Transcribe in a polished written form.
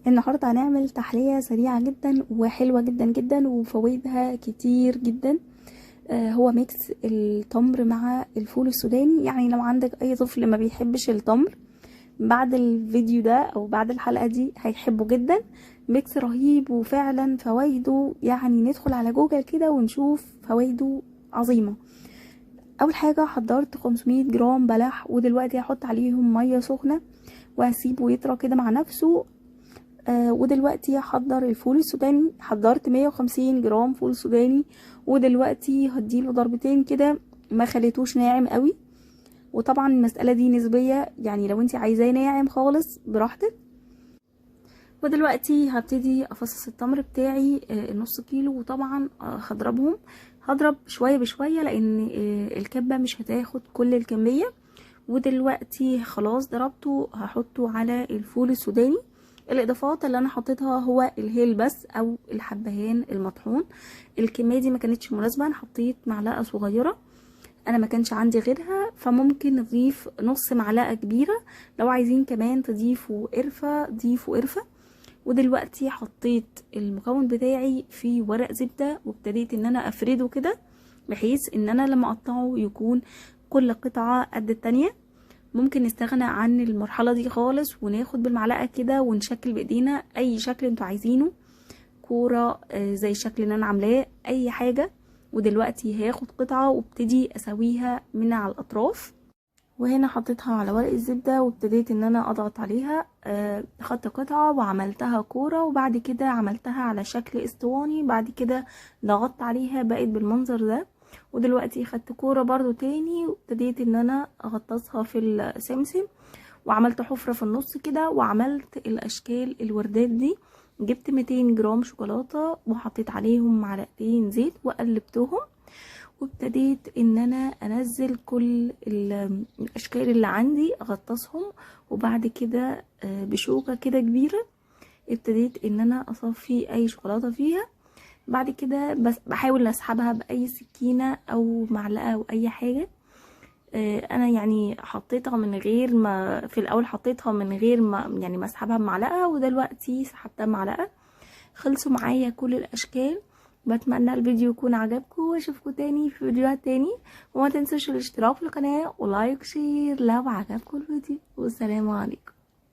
النهاردة هنعمل تحلية سريعة جدا وحلوة جدا جدا وفوائدها كتير جدا. هو mix التمر مع الفول السوداني. يعني لو عندك اي طفل ما بيحبش التمر بعد الفيديو ده او بعد الحلقة دي هيحبه جدا. mix رهيب وفعلا فوائده، يعني ندخل على جوجل كده ونشوف فوائده عظيمة. اول حاجة حضرت 500 جرام بلح، ودلوقتي هحط عليهم مية سخنة وهسيبه يطرى كده مع نفسه. ودلوقتي هحضر الفول السوداني. حضرت 150 جرام فول سوداني، ودلوقتي هديله ضربتين كده، ما خليتوش ناعم قوي. وطبعا المسألة دي نسبية، يعني لو انت عايزاه ناعم خالص براحتك. ودلوقتي هبتدي افصص التمر بتاعي النص كيلو، وطبعا هضربهم، هضرب شوية بشوية لان الكبة مش هتاخد كل الكمية. ودلوقتي خلاص ضربته، هحطه على الفول السوداني. الاضافات اللي انا حطيتها هو الهيل بس او الحبهان المطحون. الكمية دي ما كانتش مناسبة، انا حطيت معلقه صغيرة، انا ما كانش عندي غيرها، فممكن نضيف نص معلقه كبيرة. لو عايزين كمان تضيفوا قرفه ضيفوا قرفه. ودلوقتي حطيت المكون بتاعي في ورق زبدة، وابتديت ان انا افرده كده بحيث ان انا لما اقطعه يكون كل قطعه قد التانية. ممكن نستغنى عن المرحلة دي خالص وناخد بالمعلقة كده ونشكل بايدينا اي شكل انتوا عايزينه، كورة زي الشكل اللي انا عاملاه، اي حاجة. ودلوقتي هاخد قطعة وابتدي اسويها من على الاطراف، وهنا حطيتها على ورق الزبدة وابتديت ان انا اضغط عليها. خدت قطعة وعملتها كورة، وبعد كده عملتها على شكل اسطواني، بعد كده ضغطت عليها بقت بالمنظر ده. ودلوقتي خدت كورة برضو تاني وابتديت ان انا اغطسها في السمسم، وعملت حفرة في النص كده، وعملت الاشكال الوردات دي. جبت 200 جرام شوكولاتة وحطيت عليهم معلقتين زيت وقلبتهم، وابتديت ان انا انزل كل الاشكال اللي عندي اغطسهم. وبعد كده بشوكة كده كبيرة ابتديت ان انا اصفي اي شوكولاتة فيها. بعد كده بس بحاول اسحبها باي سكينة او معلقة او اي حاجة. انا يعني حطيتها من غير ما، في الاول حطيتها من غير ما يعني ما اسحبها بمعلقة، ودلوقتي سحبتها بمعلقة. خلصوا معايا كل الاشكال. بتمنى الفيديو يكون عجبكم، واشوفكم تاني في فيديوهات تاني، وما تنسوش الاشتراك في القناة و like share لو عجبكم الفيديو، والسلام عليكم.